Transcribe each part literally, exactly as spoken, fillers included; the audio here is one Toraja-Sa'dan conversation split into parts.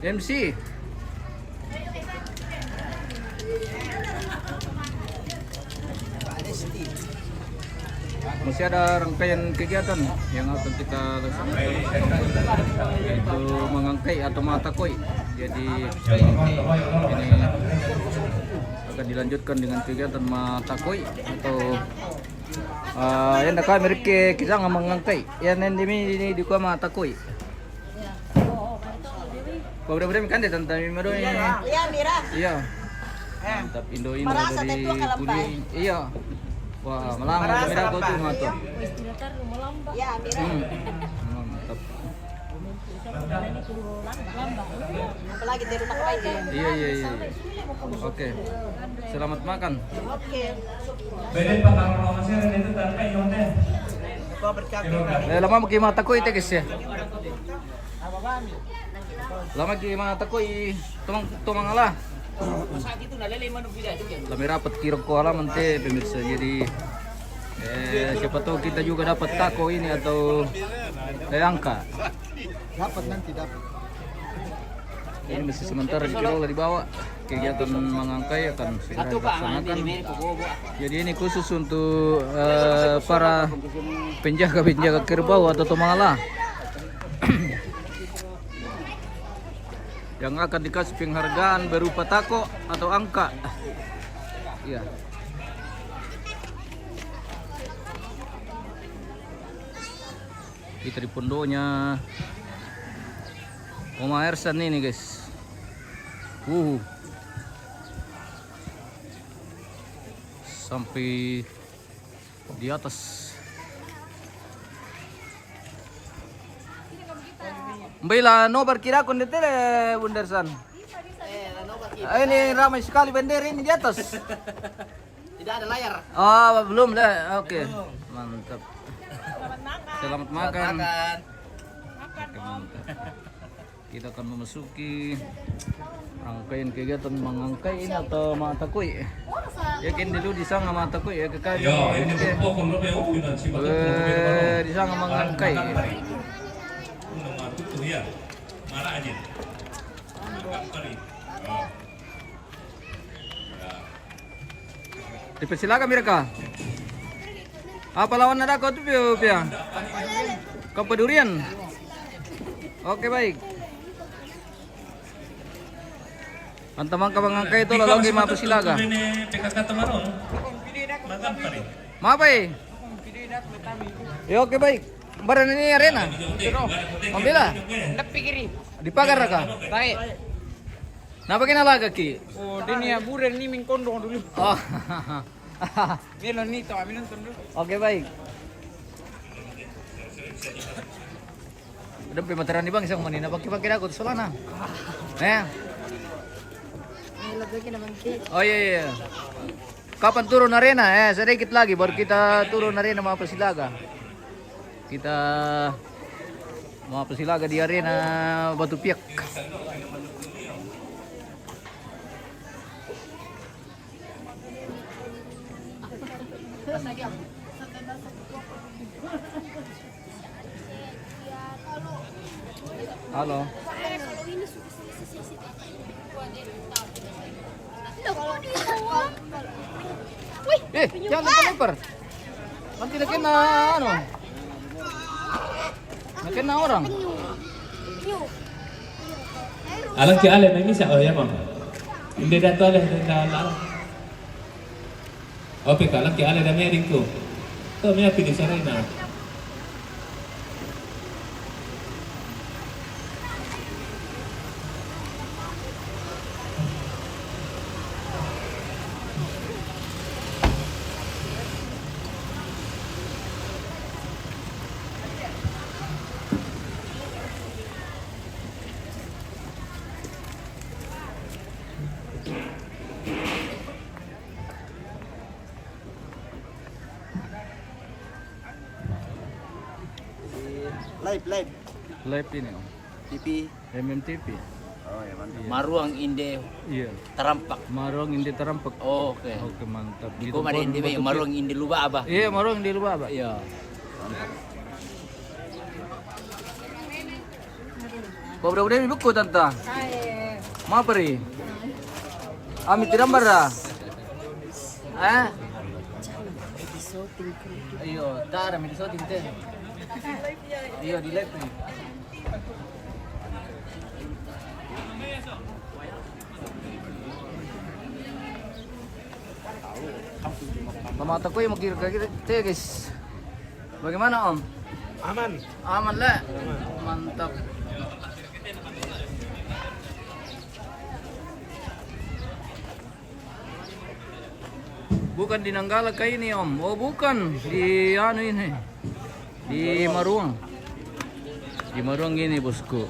M C. Masih ada rangkaian kegiatan yang akan kita laksanakan, yaitu mangangkai atau matakoi. Jadi, ini akan dilanjutkan dengan kegiatan matakoi atau, ah, yang dekat mereka kita mangangkai. Yang ini, ini di matakoi. Kau udah berani kan dia tentang Miro ini? Iya, Mira. Iya. Mantap, Indo-Indo dari Kuling. Iya. Wah, malang Mira kau tuh mantap. Iya, Mira. Hmm. Mantap. Apalagi dari rumah baik ya. Iya, iya, iya, iya. Oke. Selamat makan. Oke. Bede pakai rumah masih ada itu tanpa yang teh. Gua bercakap. Eh, lama bagi matakoi itu, guys, ya. Lama bagi matakoi, tomang, tomang ala. Lami rapat kiro ko halaman te, pemirsa. Jadi, eh, siapa tahu kita juga dapat tako ini atau, eh, angka. Dapat nanti, dapat. Ini masih sementara di Kirola di bawah. Kegiatan mangangkai akan segera dilaksanakan. Jadi ini khusus untuk, eh, para penjaga-penjaga kerbau atau tomang ala yang akan dikasih penghargaan berupa tako atau angka. Iya. Kita di pondoknya Oma Ersan ini, guys. Wuhu. Sampai di atas. Mbak Ila, nobar kira kondete le, Bunda Ersan. Eh, ini ramai sekali bendera ini di atas. Tidak ada layar. Oh, belum deh. Oke. Belum. Mantap. Selamat makan. Selamat makan. Oke, mantap. Kita akan memasuki rangkaian kegiatan mangangkai ini atau matakoi. Yakin dulu di sana matakoi ya, ke kayu. Ya, ini pokok lo be, oh, udah sih, eh, di sana mangangkai. Udah mantap tuh ya. Mana aja? Makan kali. Oh. Dipersilakan mereka. Apa lawan ada kau tu, Pio, Pia? Kau pedurian? Oke, baik. Pantamang ka mangangkai itu lalu lagi mapersilaga. Maaf, eh. Ya, oke, baik. Barang ini arena. Pambela. Di pagar kah? Baik. Napa kena laga ki? Oh, dia ni aburan ni main kondong dulu. Oh. Dia lo ni tau, kami nonton dulu. Oke, baik. Udah pe materan di bang, isang manina pakai-pakai aku solana. Eh. Oh, iya, iya. Kapan turun arena? Eh, sedikit lagi baru kita turun arena mau persilaga. Kita mau persilaga di arena Batu Piak. Halo. Eh, jangan lempar-lempar. Nanti dia kena, anu. Dia kena orang. Alang ki ale mai misa, oh ya, Bang. Inde dato ale, inde dato ale. Ope, kalang ki ale da mering ko. To me api di sarena. Live, live. Live ini, Om. T V. M M T V. Oh, ya, mantap. Iya. Maruang Inde. Iya. Tarampak. Maruang Inde Tarampak. Oh, oke. Oke, mantap. Di Iko mari Inde, Batu Maruang Inde Luba apa? Iya, Maruang Inde Luba apa? Iya. Mantap. Pabra-bra mi buku, tanta. Hai. Mapari. Ami tidambar ra. Eh? Iyo, tara mi di shooting te. Iyo, di live ni. Pamata ko yung magkira-kira te, guys. Bagaimana, Om? Aman. Aman, le? Aman. Mantap. Bukan di Nanggala kah ini, Om? Oh, bukan. Di anu ini. Di Maruang. Di Maruang ini, bosku.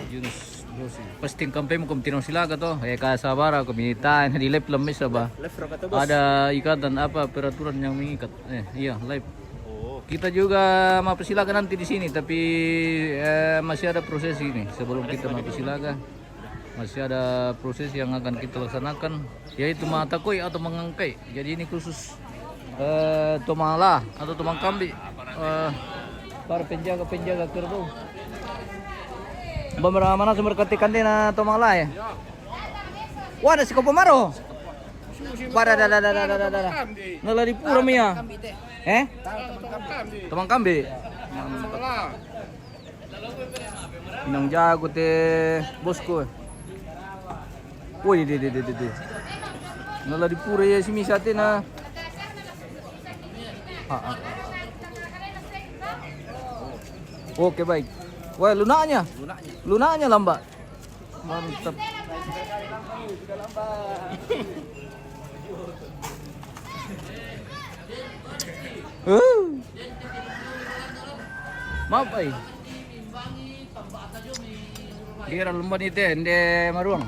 Yunus, bos. Pasti kampe mo kung tinong Silaga to. Eh, kasabara ko, minta na di live lang, misa ba? Live ra ka to, bos. Ada ikatan apa, peraturan yang mengikat. Eh, iya, live. Oh. Kita juga mau Silaga nanti di sini, tapi, eh, masih ada proses ini sebelum kita mau Silaga. Masih ada proses yang akan kita laksanakan, yaitu matakoi atau mangangkai. Jadi ini khusus, eh, tomala atau tomangkambi, eh, para penjaga-penjaga kerbau. Bamara mana sumber ketikan dina tomala ya? Wah, ada si Kopomaro. Pada, dah, dah, dah, dah, dah, dah, dah. Nala di pura mia. Eh? Tomangkambi. Inang jago te, bosku. Woi, de, de, de, de, de. Nala di pura ya si misa te na. Ah, ah. Oke, baik. Wah, lunaknya. Lunaknya. Lunaknya lambat. Mantap. Uh. Maaf, ai. Kira lumban ite, nde Maruang.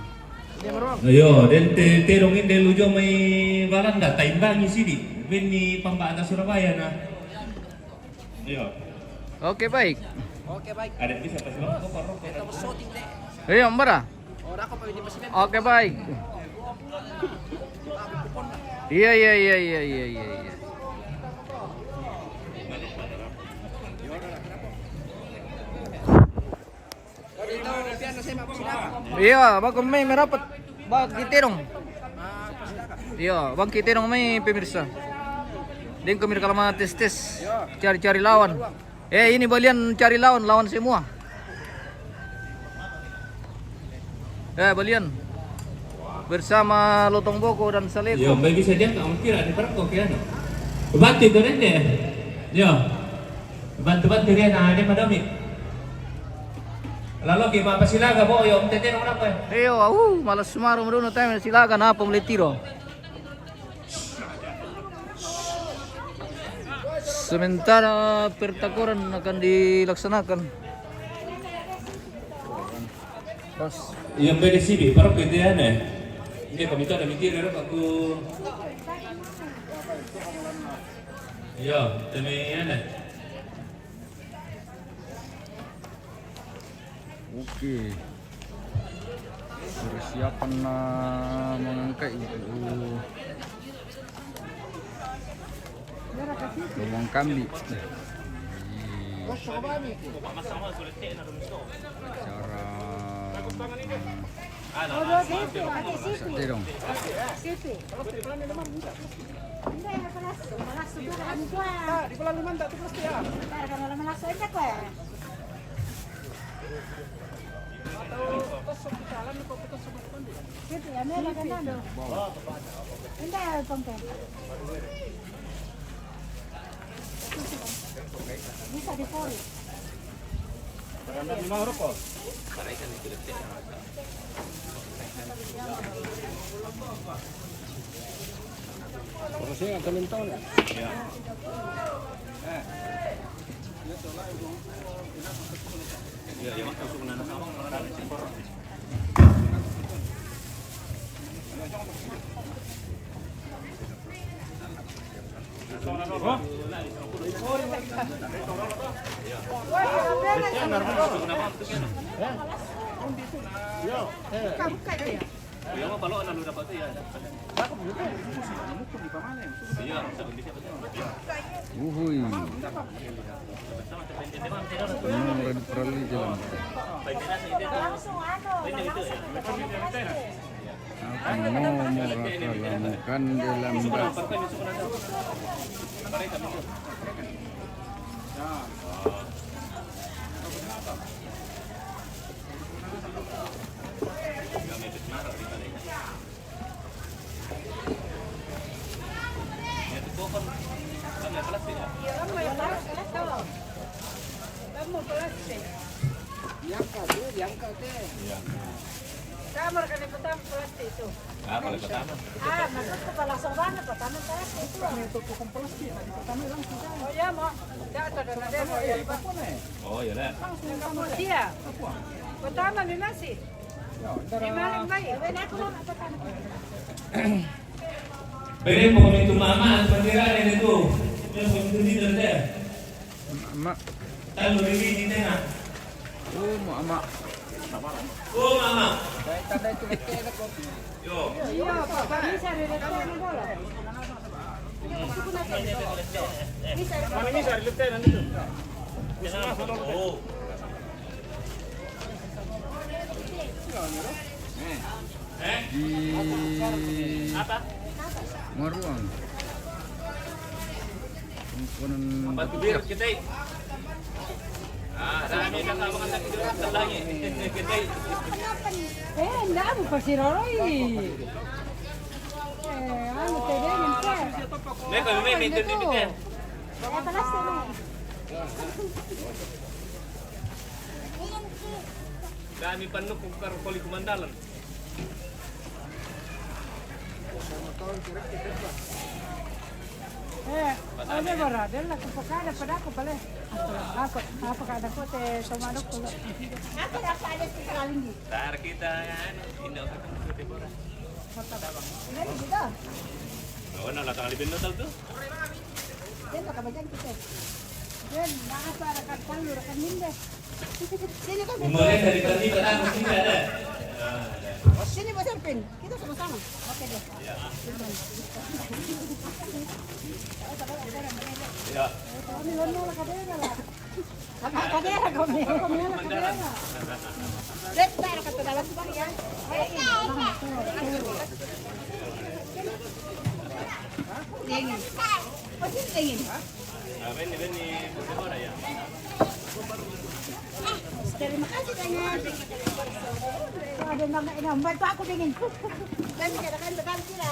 Iyo, den te, terong inde lujo mai Balanda, taimbangi sidi. Benni pambata Surabaya na. Iyo. Oke, baik. Oke, baik. Ada bisa pas mau kok rokok. Kita mau syuting deh. Iya, Mbak. Oh, aku mau ini masih. Oke, baik. Iya, iya, iya, iya, iya, iya, iya. Iya, bang kami merapat. Bang kita dong. Iya, bang kita dong, mai pemirsa. Deng kami kalau tes-tes, cari-cari lawan. Eh, ini balian cari lawan, lawan semua. Eh, balian. Bersama Lotong Boko dan Saleko. Iyo, mbai bisa dia nggak mungkin ada perko kiano. Bantu itu dende. Iyo. Bantu-bantu dia, nah, dia madomi. Lalu ki mapa Silaga bo, yo, mtete nong napa? Iyo, au, malas sumaru madono time Silaga na apa mulai tiro. Sementara pertakoran akan dilaksanakan. Pas. Iya, bede sibi, parokko itu ya, ne. Ini kami tuh ada mikir, ya, aku. Iya, teme ya, ne. Oke. Persiapan, eh, mangangkai untuk lobong kambi. Di acara, eh, masak terong. Uhuy. Penuh radi perali jalan. Apa mau merasa lamukan dalam bak? Diangkat tu, diangkat tu. Sama kali pertama plastik tu. Ah, kali pertama. Ah, maksudku kalau langsung banget pertama plastik tu. Itu tukang plastik, tadi pertama langsung kan. Oh ya, mau. Dah ada, dah ada. Oh, iya, dah. Langsung sama dia. Pertama ni nasi. Bene, pokoknya itu mama, sementara ini tu. Yang penting itu dia. Mak. Tahu diri di tengah. Oh, mak, mak. Oh, mama. Yo. Iya, Pak. Bisa di restoran dulu. Kami bisa di restoran itu. Oh. Di Maruang. Batu bir kita. Ah, dah, ini dah tak makan lagi, dah tak lagi. Kita. Eh, ndak, aku pasti roroi. Eh, anu, teh, dia minta. Nih, kalau ini minta, minta. Eh, panas tuh, nih. Kami penuh kukar koli kumandalan. Eh, oye, borra, della tu pocada, pada aku pale. Aku, apa kada aku te tomado kulo. Aku dapat ada sekali. Tar kita, anu, indah aku tu borra. Ini juga. Oh, nah, latang alipin no tal tu. Yan, nakabajan kita. Yan, nakasara ka talo, rakan ninde. Sini ka, Umore dari tadi petang sini ada. Sini, Bos Erpin. Kita sama-sama. Oke deh. Ya. Kami warna lah kadera lah. Sama kadera kami, kami lah kadera. Dek, tak ada kata dalam tu ya. Dingin. Pasti dingin. Ah, Benny, Benny, berapa ya? Terima kasih banyak. Ada nama yang bantu aku dingin. Dan katakan betul sila.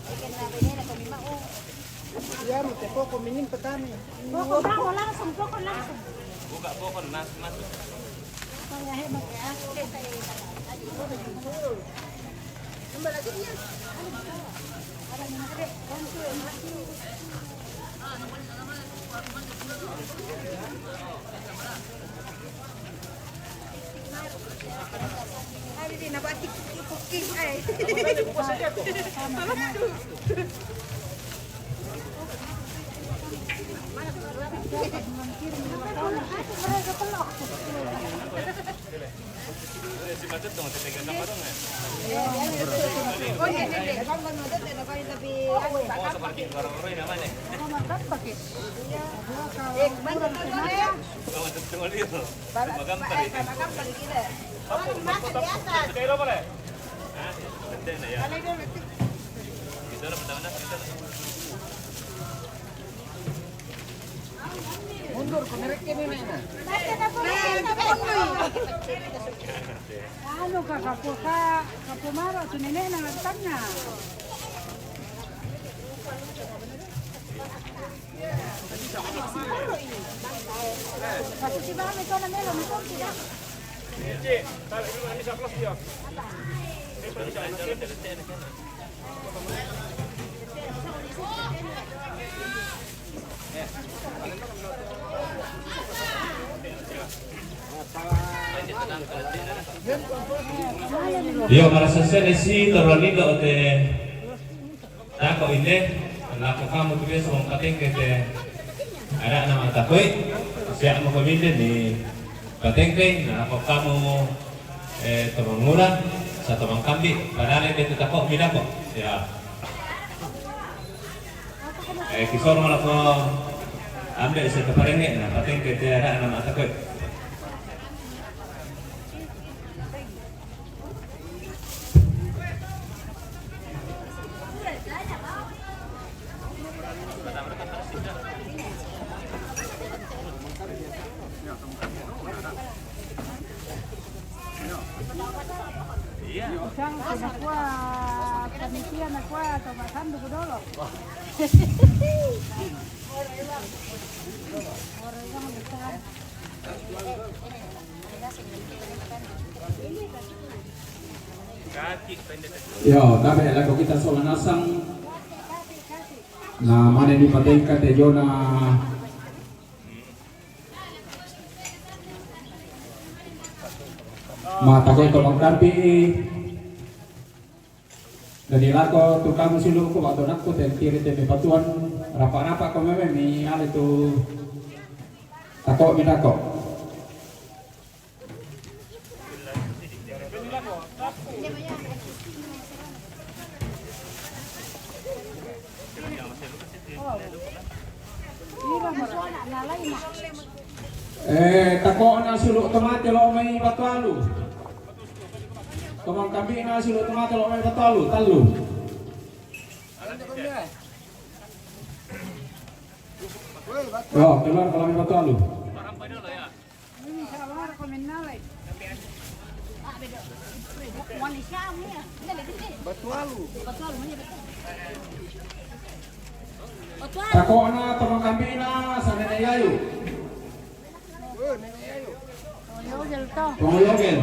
Ikan na Benny na kami mau. Ya, mau tepok ko minim petani. Pokok tahu langsung, pokok langsung. Buka pokok nas masuk. Saya hebat ya. Mundur, ko merek ini, Nena. Anu, ka, ka, ka, ka, ka, maro tu nenek na tanya. Kasi si Mami ko na meron, na konti na. Iyo, marasa sene si toronido te. Tako inde, lako kamu tu biasa mau patengke te. Ada nama takoi, siap mau kominde ni patengke, lako kamu, eh, turun murah. Satu mangkambi, padahal dia tu tako' mi dako'. Ya. Eh, kisor malah ko ambil satu parenge, nah, patengke tiada nama tako'. Yo, tabe' lako kita sola nasang. Na mane ni patengka te jona. Matakoy to mangkambi'i. Dadi lako tu kamu siluku wa' tonakku te tiri te me patuan rapa'-rapa' ko meme mi ale tu tako' mi tako'. Eh, tako'na sulu' tomate lo' mai Batu Alu. Tomangkambi'na sulu' tomate lo' mai Batu Alu, tallu. Yo, keluar kalau mai Batu Alu. Batu Alu. Tako'na tomangkambi'na sa Nene Yayu. Nene Yayu. Tongo Yogel.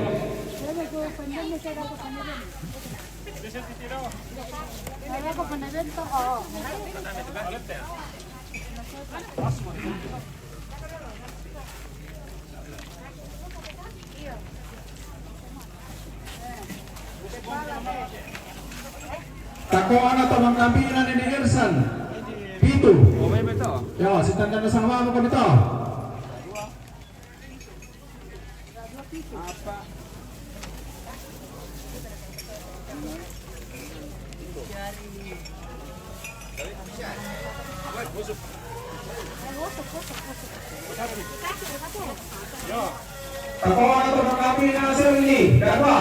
Tako'na tomangkambi'na Nene Ersan. Pitu. Yo, sitandana sama ko dito. Tako'na tomangkambi'na Selly, dua.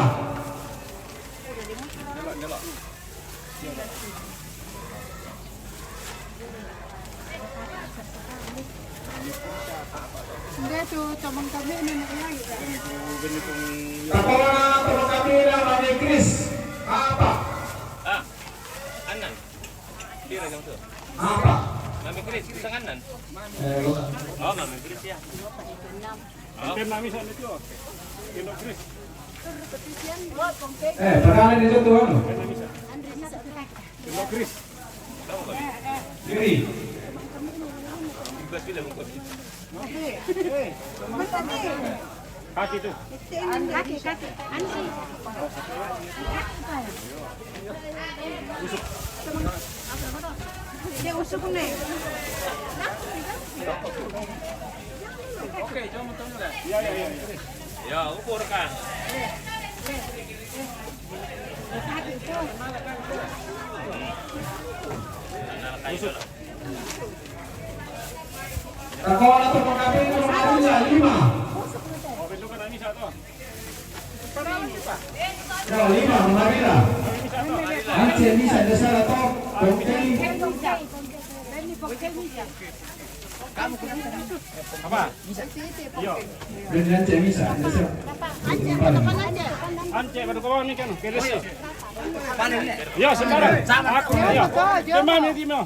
Nde tu tomangkambi'na Nene Yayu. Tako'na tomangkambi'na Mami Kris. Apa? Ah, Anan. Pira jam tu? Apa? Mami Kris, pisang Anan. Eh, lo- Oh, Mami Kris ya. Hampir nami sa' itu. Kilo Kris. Eh, padahal ini satu anu. Kilo Kris. Kiri. Kaki tu. Kaki, kaki. Andri. Dia usuk ni. Ya, ya, ya. Ya, ukur kan. Tako'na tomangkambi'na Misa, lima. Yo, lima, Misa. Ance Misa, nde sala to, Pongkei. Apa? Yo. Beneran cewek bisa, bisa. Ance, pada kawan ni kan, keres yo. Yo, sembarang. Aku, yo. Demam ni, Timo.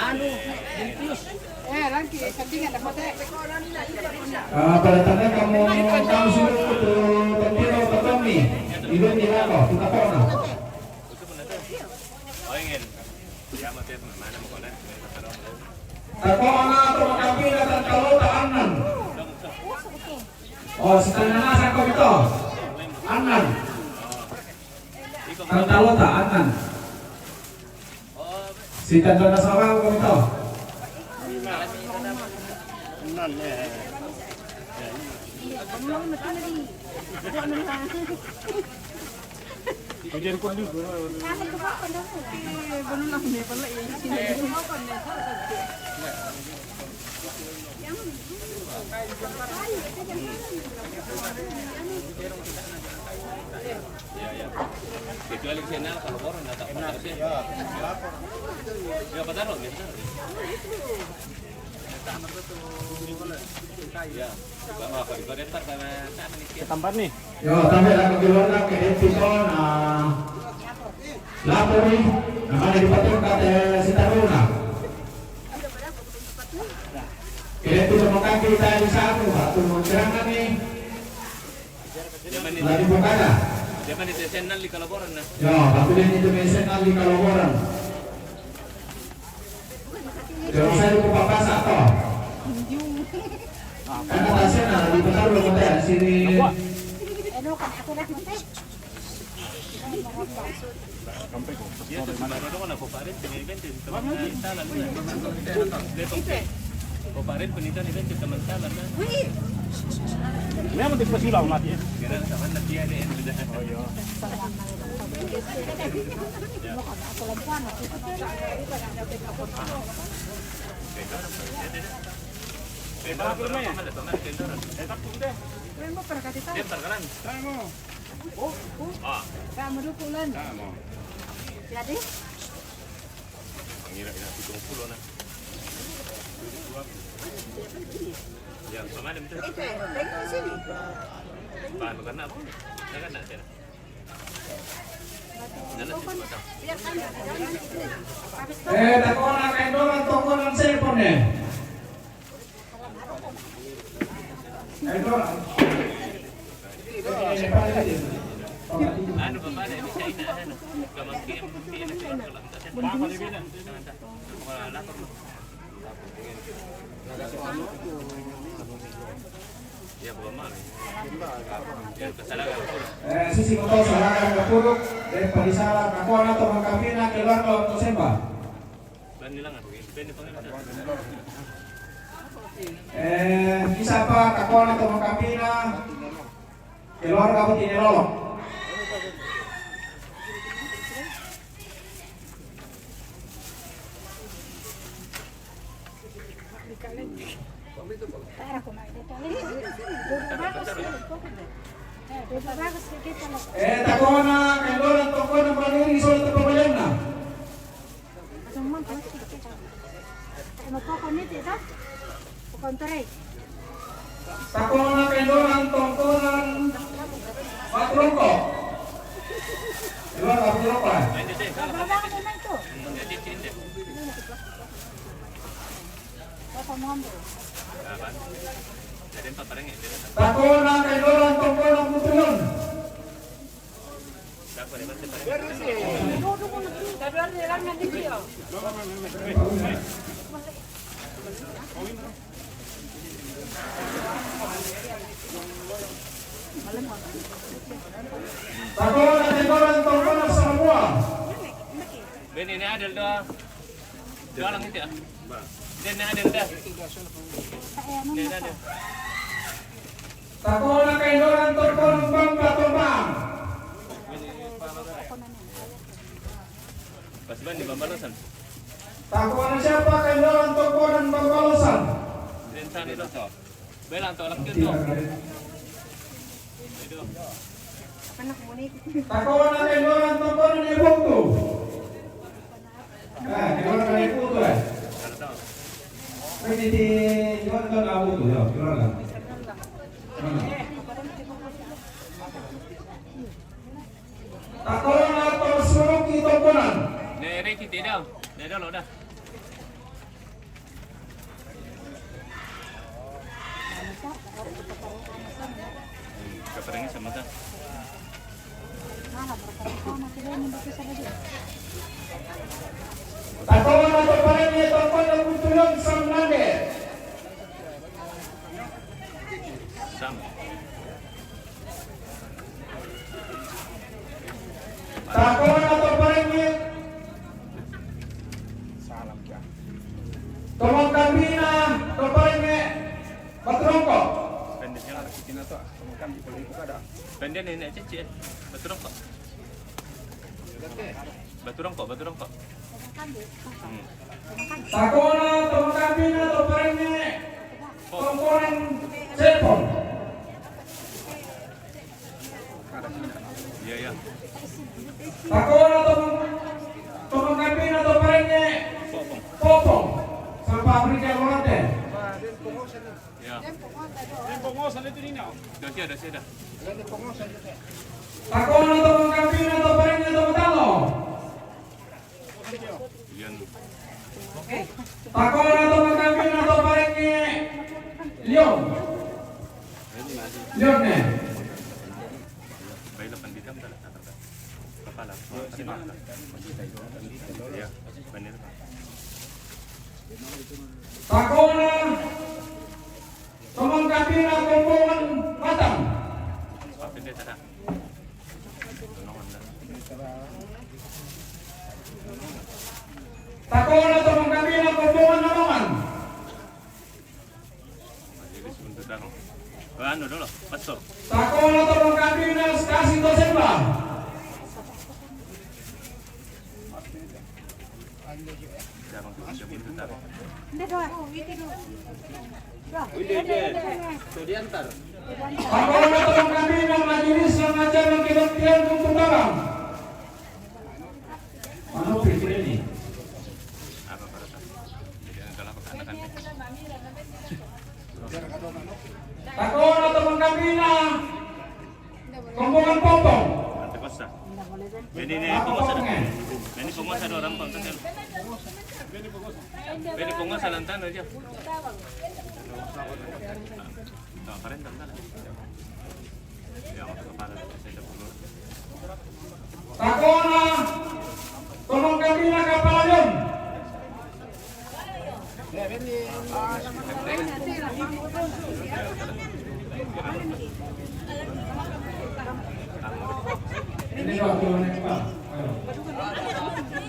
Anu, eh, lagi, ketinggalan dapat, eh. Ah, pada tanda kamu, kamu suruh ke Tentiro Petani. Ibu tidak kok, kita kona. Tako'na tomangkambi'na Tantalota, Annan. Oh, sitandana sangko ito. Annan. Tantalota, Annan. Sitandana sangko ito. Annan, eh. Hujan kulit. Ya, ya. Kecuali saya nala kalau orang nggak tak pernah sih. Ya, apa taruh? Ya, taruh. Ya, sama apa di kodentar sama, sama nih. Ketampat nih. Yo, tambe la keluarga ke Epison, ah, lapori, namanya di Patung kate Sitaruna. Ke Epison mo kaki tayo sa ako, batu mo serangan ni. Lagi buka na. Dia mani itu senal di kalaboran na. Yo, batu din itu may senal di kalaboran. Pero saya ko papasa to. Kan kata saya na, di pa tayo mo tayo, sini. Ano ka na ako na, Yes, baru dong na ko parin, pinibente, teman talan. Ko parin, pinibente, teman talan. Memang di pasulaw mati. Kira sama na dia deh. Oh, iya. Kamu dulu pulang. Jadi? Pangira ina pitung puluh na. Ya, sama ada betul. Itu, eh, tengok sini. Bahan makan apa? Saya kan nak saya. Eh, tako na kay Doran, tako na ang cellphone eh. Kay Doran. Ano ba pala yung China? Ano? Kamang P M, P M. Eh, sisi mo to, salagan ka puro. Eh, palisara, kakuha na to, mga kapina, kailangan ko to, Simba. Eh, isa pa, kakuha na to, mga kapina. Keluarga ko tinilolok. Eh, tako na, kay Doran, tako na, pag-iri, so, ito pa ba yan na? Tako na kay Doran, tungkunan, patrungko. Di ba, patrungko, eh? Tako na kay Doran, tungkunan, butuyon. Tako na kay Doran, tungkunan, sa Buwa. Ben, ini adil doa. Doa lang itu ya. Ben, ini adil dah. Ini adil. Tako na kay Doran, tungkunan, Bamba, Tumbang. Pasiban di Bambalosan. Tako na siya pa kay Doran, tungkunan, Bambalosan. Din sana ito. Belang to, alam ko to. Tako na kay Doran, tungkunan, Ibugto. Ah, kay Doran, Ibugto, eh. Pwede di, Doran, Ibugto, yo, Doran lang. Ano? Tako na to, Suruki, tungkunan. Nere, kita daw. Nere, lo dah. Kaparangin sa mata. Tako na to, parang ito pa ng Butulon, Sam Nande. Sam. Tako na to, parang Salam ka. Tumangkapi na, to, parang Patrungko. Pendeknya ada kita to, tumangkapi, boleh buka dah. Pendek ni nak cecek. Batu rongkok. Batu rongkok, batu rongkok. Hmm. Takona tomon kambina to parengnge komponen Cepong. Iya, iya. Takona tomon, tomon kambina to parengnge Popong. Popong. Sampa Afrika Lorante. Iya. Dah siap, dah siap dah. Takona tomon kambina to parengnge to Matalo. Iya. Takona tomon kambina to parengnge Leon. Leon ne. Baiklah, pendidikan dah lah. Kepala. Iya, benar. Takona tomon kambina komponen Batam. Tapi dia tak ada. Takona tomon kambina komponen Nonongan. Anu dulu, pastor. Takona tomon kambina Skasi to Semba. Nde doa. Itu dia. Tuh diantar. Takona tomon kambina Majelis Remaja Kebaktian Kutu Tawang. Mano pikir ini? Apa para tamu? Jadi, kalau anak-anak. Takona tomon kambina komponen Popong. Nanti kosa. Ini, ini penguasa dah. Ini penguasa dah orang Popong. Ini penguasa lantan aja. Tak keren tak salah. Ya, kepala saya dah puluh. Takona tomon kambina Kapala Leon. Ini waktu naik, Pak. Ayo.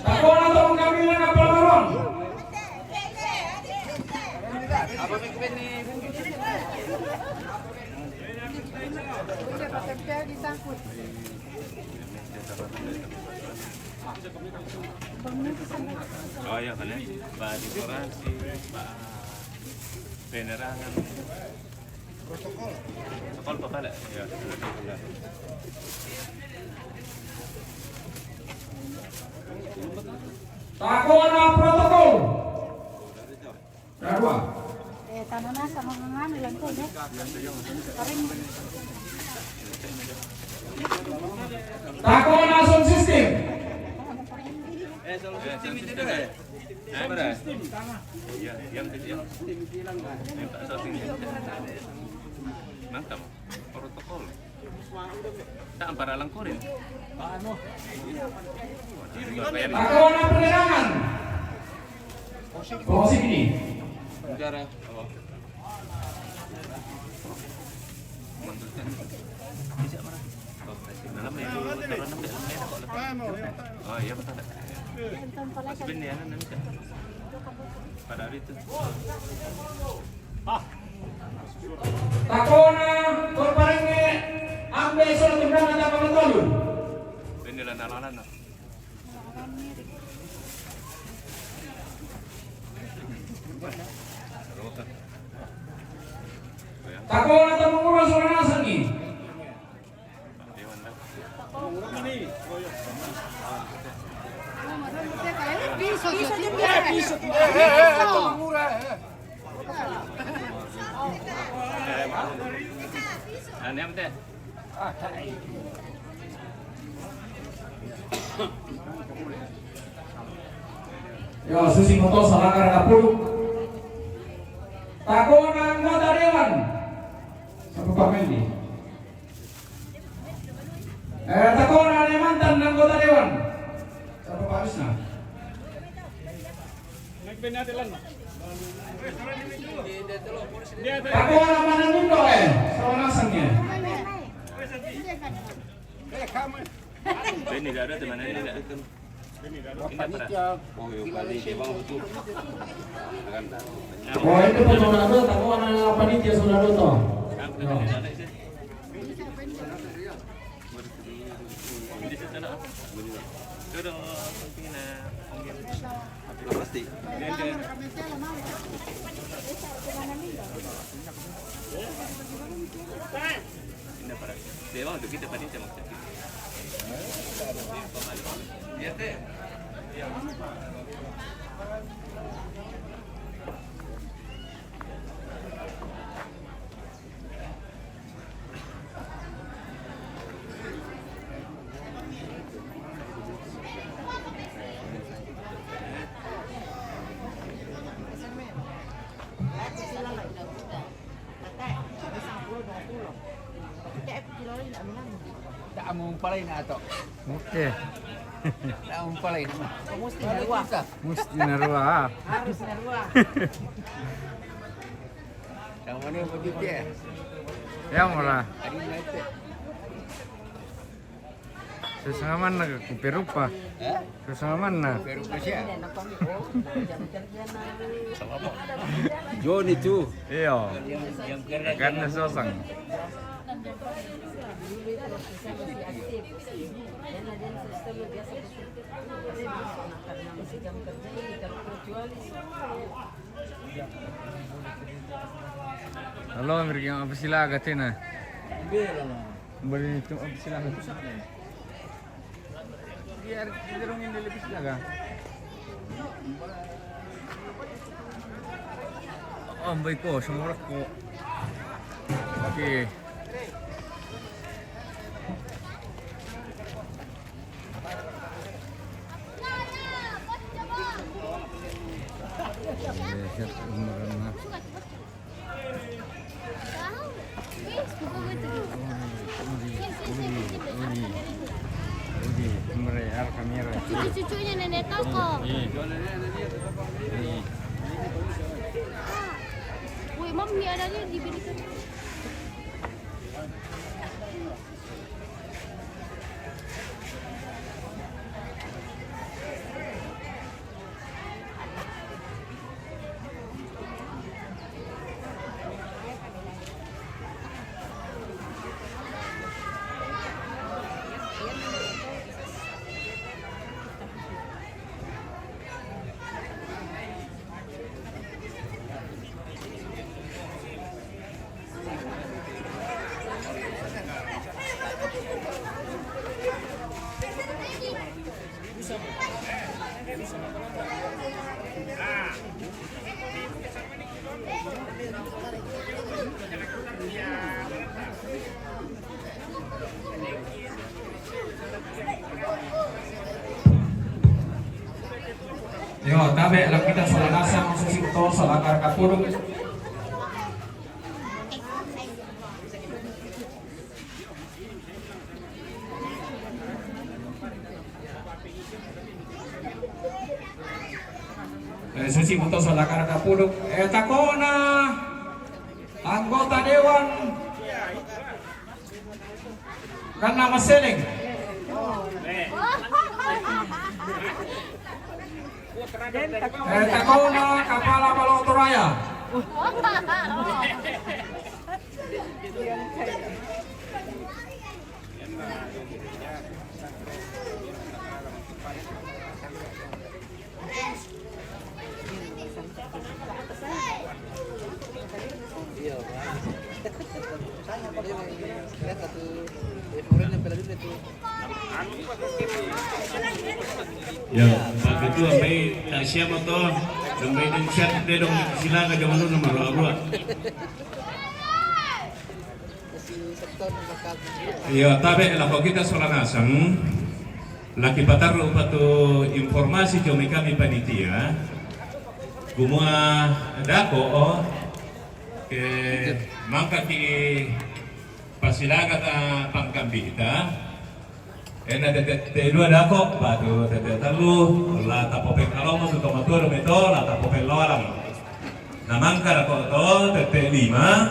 Takona tomon kambina Kapala Maruang. Oh iya, kan ya? Pak dekorasi, Pak penerangan. Protokol. Protokol apa balik? Ya. Takona protokol. Kedua. Eh, tanana sama nganu lantai ya. Kering. Takona sound system. Eh, sound system itu deh. Iya, yang kecil. Minta sound system. Mantap. Protokol. Tak ampara langkurin. Takona penerangan. Posisi ini. Negara. Dalam itu, turun sampai dalam itu kok lepas. Oh iya, betul. Mas Ben ya, nanti. Pada hari itu. Takona, to parengnge, ambe sola tundana tapa matolu. Ini lana-lana. Takona to mangura sola nasengngi. Yo, susi moto salakar kapulu. Takona anggota dewan. Sapa pamendi? Eh, takona ne mantan anggota dewan. Sapa Pak Wisna? Takona mana nindo, eh, sola nasengnge. Ini tidak ada teman ini tidak. Panitia. Oh, iya, panitia, Bang, betul. Oh, itu panitia, takona panitia sola doto. Yo. Tamu palay na ato. Okay. Tamu palay na. Musti na rua, ha? Harus na rua. Tamu ni mo di. Ya, mura. Sasanga man na ka, ku perupa. Sasanga man na. Perupa siya. Johnny tu. Iyo. Karena sosang. Halo, Amerika, apa sila katanya? Bali itu apa sila? Biar kita dong ini lebih sila. Ambay ko, sumurak ko. Okay. Cucu-cucunya nenek Toko. Wih, mam, ni ada ni di bilik. Yo, tabe' la kita sola nasang, susi to sola karaka puduk. Eh, susi muto sola karaka puduk. Eh, takona anggota dewan kan nama seleng. Eh, takona kapala Baloto Raya. Ya, Pak Ketua, mai ta siama to, sampai dan siap de dong sila ka jaman dulu nomor dua. Iyo, tabe' lako kita sola nasang, laki patarru' patu informasi jo mai kami panitia, kumua dako, ke mangkaki pasilagata pangkambita, Ena tette' dua dako, batu tette' tellu, la tapopeng kalomo tu tomatua do meto, la tapopeng lolang. Na mangka dako to tette' lima,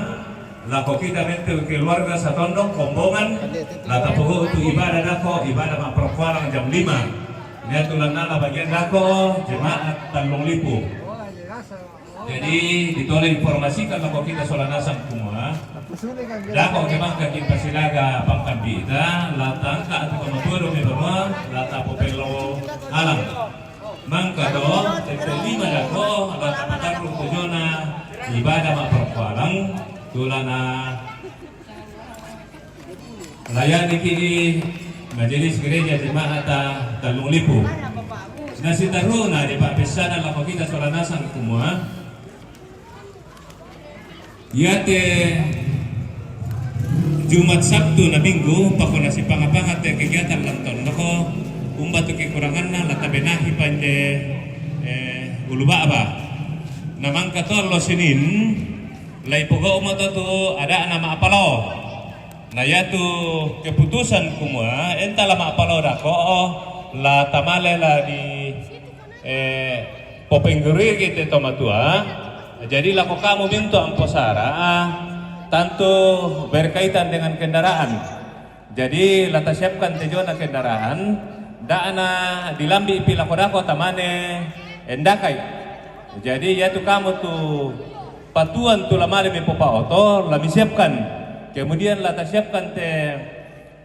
lako kita mette keluarga satondong kombongan, la tapogo tu ibadah dako, ibadah ma'parokualang jam lima. Nia tu lannala bagian dako, jemaat tallung lipu. Jadi, ditole informasikan lako kita sola nasang kumua, dako ke mangka ki pasilaga pangkambita, la tangka tu kamatua do me banua, la tapopello alang. Mangka do, tette lima dako, la tapatarru tu jona ibadah ma'parokko alang, tulana Layani ki di Majelis Gereja Jemaat Tallung Lipu. Nasitaruna di pa'pessanan lako kita sola nasang kumua, iate Jumat, Sabtu na Minggu, pako nasipanga-panga te kegiatan lan tondoko, umba tu kekuranganna, la tabenahi pande, eh, ulu ba'ba. Na mangka to allo Senin, lai pogau' mato tu ada'na ma'palao. Na iatu keputusan kumua, enta la ma'palao dako, la tamale la di, eh, popenggerigi te tomatua. Jadi lako kamu mintu ampo sara, tantu berkaitan dengan kendaraan. Jadi la tasiapkan te jona kendaraan, da'na dilambi pi lako dako tamane endakai. Jadi iatu kamu tu patuan tu la male mi popaoto, la misiapkan. Kemudian la tasiapkan te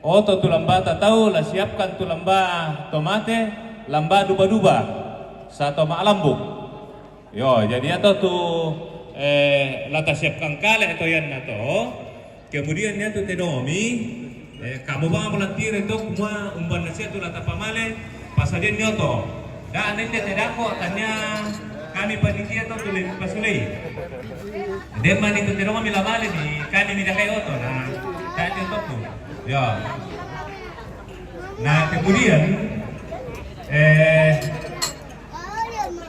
oto tu lamba tatau, la siapkan tu lamba tomate, lamba duba-duba, sato ma'lambuk. Yo, jadi iatu tu, eh, la tasiapkan kale to ianna to. Kemudian iatu te domi, eh, kamu bang volunteer to, kumua umbanna sia tu la tapamale, pasadianni oto. Da nende te dako, tania kami panitia to tuli pasulei. Demma ni tu te domi la male ni, kami mi dakai oto, na da te oto tu. Yo. Nah, kemudian, eh,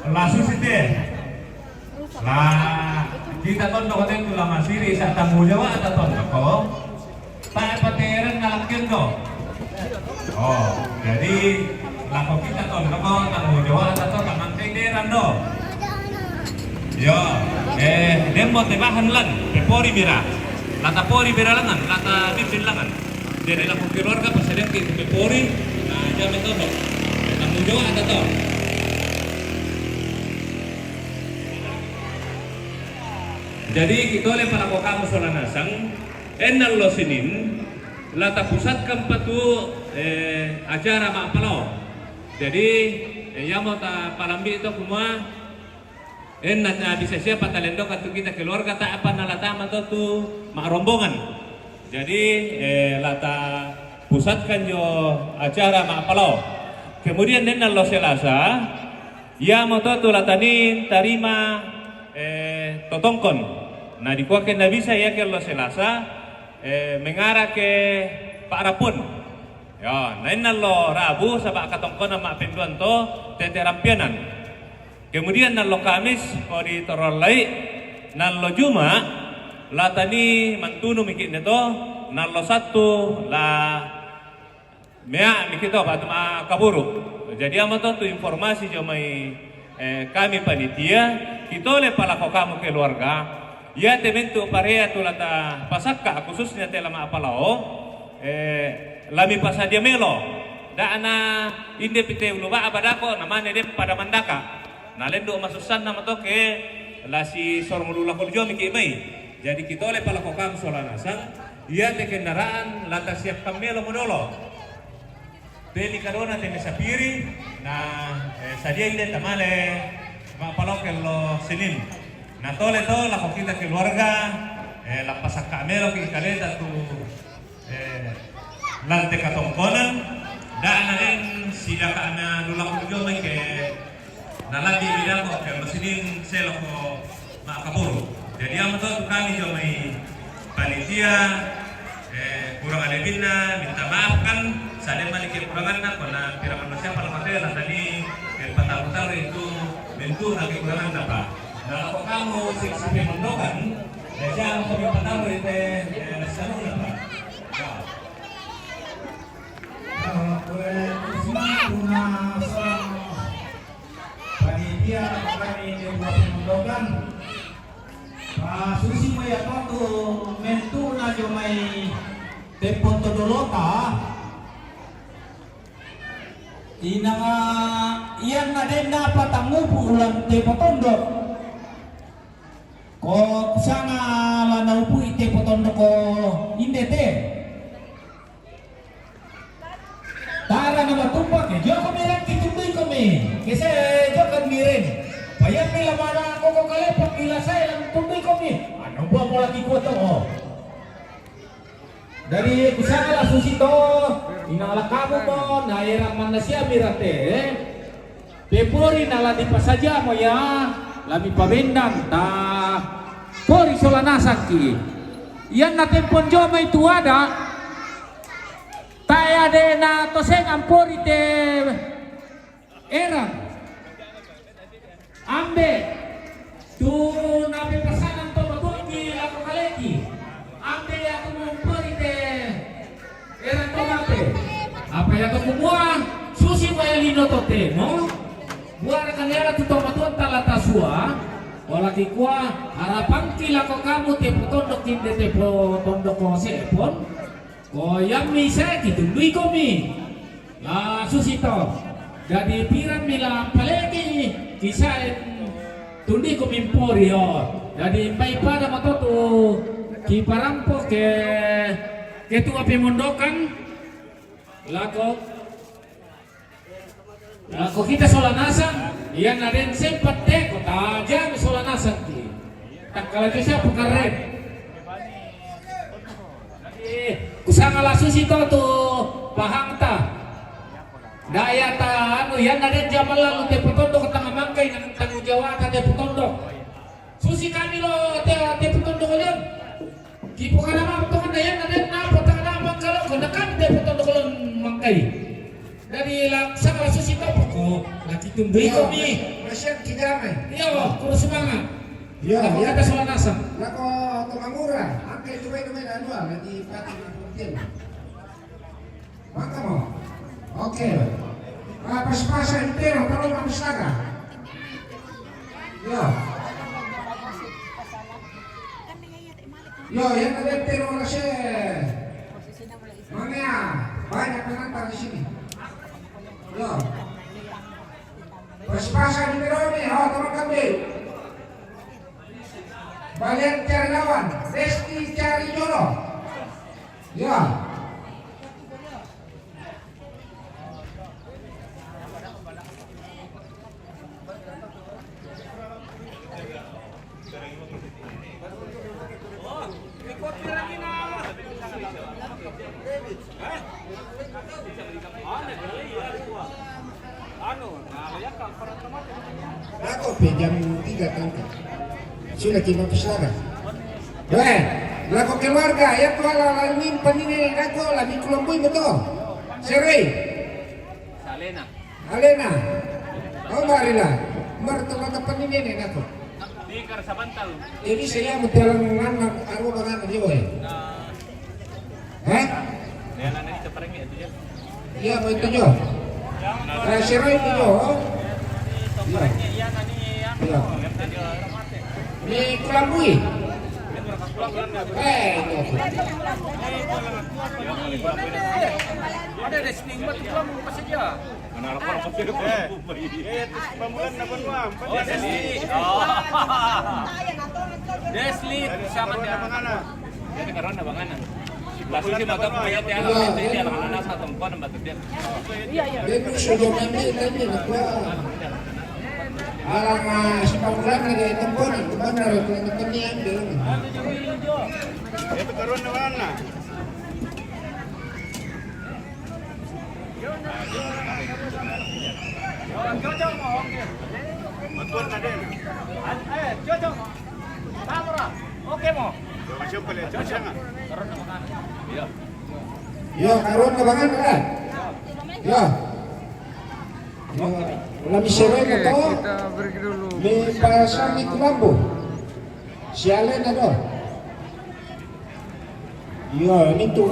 langsung sih te. Lah, kita tondok tentu lama siri sa tamu Jawa atau tondok ko. Tak pateran ngalak kendo. Oh, jadi lako kita tondok ko tamu Jawa atau taman tenderan do. Yo, eh, demmo te bahan lan, pepori mira. Lata pori bira langan, lata bimbing langan. Jadi lako keluarga pas sedang kita pepori, nah, jamin tondok. Tamu Jawa atau to. Jadi, kitole palako kamu sola nasang, ennallo Senin, la tapusatkan patu, eh, acara ma'palao. Jadi, eh, iamo ta palambi to kumua, enna ta bisa siapa talendo katu kita keluarga ta apa nalatama to tu ma'rombongan. Jadi, eh, la tapusatkan jo acara ma'palao. Kemudian ennallo Selasa, iamo to tu latani tarima, eh, totongkon. Nah, dikuake na bisa iake allo Selasa, eh, mengarah ke pa'rapun. Yo, na ennallo Rabu saba katongkonan ma'penduan to tete rampianan. Kemudian nallo Kamis ko di torallai, nallo Juma latani mantunu miki ne to, nallo Sattu la mea miki to batu ma kaburu. Jadi amo to tu informasi jo mai, eh, kami panitia, kitole palako kamu keluarga, iate mentu parea tu lata pasakka khususnya te la ma'palao, eh, lami pasadia melo. Da'na inde pite ulu ba'ba dako, namane de pada mandaka. Nalendu masussanna matoke, la si sorong ulu lako jo miki mai. Jadi kitole palako kamu sola nasang, iate kendaraan la tasiapkan melo modolo. Teli kadona tene sapiri, na, eh, sadia inde tamale ma'palao kello Senin. Na tole to lako kita keluarga, eh, la pasakka melo ki kaleta tu, eh, lante katongkonan, da'na den sidaka'na dulako jo mai ke Nalagi bidako ke masinin seloko makaburu. Jadi amo to tu kami jo mai panitia, eh, kurang lebihna minta maaf kan, sale mani kekuranganna, kona pira manusia pala matela tadi, eh, pataru-taru itu bentuk lagi kekuranganna, Pak. Nah, kalau kamu sik-, sipe mendokan, eh, siapa kami pataru itu, eh, sanuna, Pak. Nah. Kalau boleh, Isma, guna sama Panitia kami di Kabupaten Mondokan. Pasusi mo iya to tu mentu'na jo mai Teppo Tondolota. Inanga ianna denna patangupu ulang Teppo Tondo. O kusanga la naupu'i te potondoko inde te. Tara na matumpa ke, joko mi rang kitundui komi. Kese joko mi reng. Payammi la mana koko kalepa pila sae la tundui komi. Ano bua mola kikuato o. Jadi kusanga la susito, inang la kamu mo, na era manna siami rate, eh? Pepori na la dipasajamo ya, la mipabendang, ta pori sola nasangki. Ianna tempon jomai tu ada, tae ade na tosengang pori te era. Ambe, tu napepasanang to matuangki lako kaleki. Ambe aku mumperi te erang to mape. Apa ya to kumua, susi mo ya lino to temo. Buara kan era tu to matuang tala tasua. Walaki kua, harapangki lako kamu te potondok inde te potondok ko sepon. Ko yammi sae kitundui komi. La susito. Jadi pirammi la paleki kisae tundui komi mpori o. Jadi mbai pada matotu kiparampo ke ketua pemondokan lako Nah, ko kita sola nasang, ianna den sempat te, ko tajami sola nasang ki. Takkala jo siapa karen. Eh, kusanga la susito tu pahangta. Daya ta anu, ianna den jaman lalu te potondok tangga mangkai nang tanggung jawata te potondok. Susi kami lo te, te potondok lian. Kipo kana ma to kana ianna den na potang na mangkalo ko na kan te potondok lian mangkai. Dari la saka la susi to poko la kitundui komi. Masian kijamai. Iyo, kuro semangat. Iyo, aku kata sola nasang. Lako to mangura, angke itu baik baik anu lagi pati. Maka mo. Oke. Ah, pas-pasan intero, kalau mau saga. Yo. Yo, yang ada intero rasa. Mana ya? Banyak penonton di sini. Yo. Pas-pasan intero nih, oh, teman kami. Balian cari lawan, Desti cari jodoh. Ya. Lako pe jam tiga tangka. Sudah ki mapis laga. Weh, lako keluarga, ya tu ala la nyimpan ini lako la mi kulambui betul. Serei. Salena. Alena. Oh, marila. Mar tu mata panini ne nako. Di kar sabantal. Jadi saya mutialang ngana, aro bangana dia, weh. Hah? Iya, mau itu jo. Nah, siro itu jo. Iya. Iya. Ni kulambui. Eh, itu. Ada deh, sini, mati kulambui, pas aja. Eh, eh, pambulan na banua, empat ya. Desli. Oh. Desli, sama dia. Jadi karuan na bangana. Langsung si mata paya tiada, dia anak-anak satu tempat tempat dia. Iya, iya. Dia tu sudah mandi, mandi, nak keluar. Alang, ah, si pambulan na dia tempat, tempat na dia tempat ni ambil. Itu karuan na bangana. Yo, karuan na bangana, kan? Yo. Yo, la mi sero ko to. Mi pasang ni kulambu. Si Alena do. Iyo, ini tu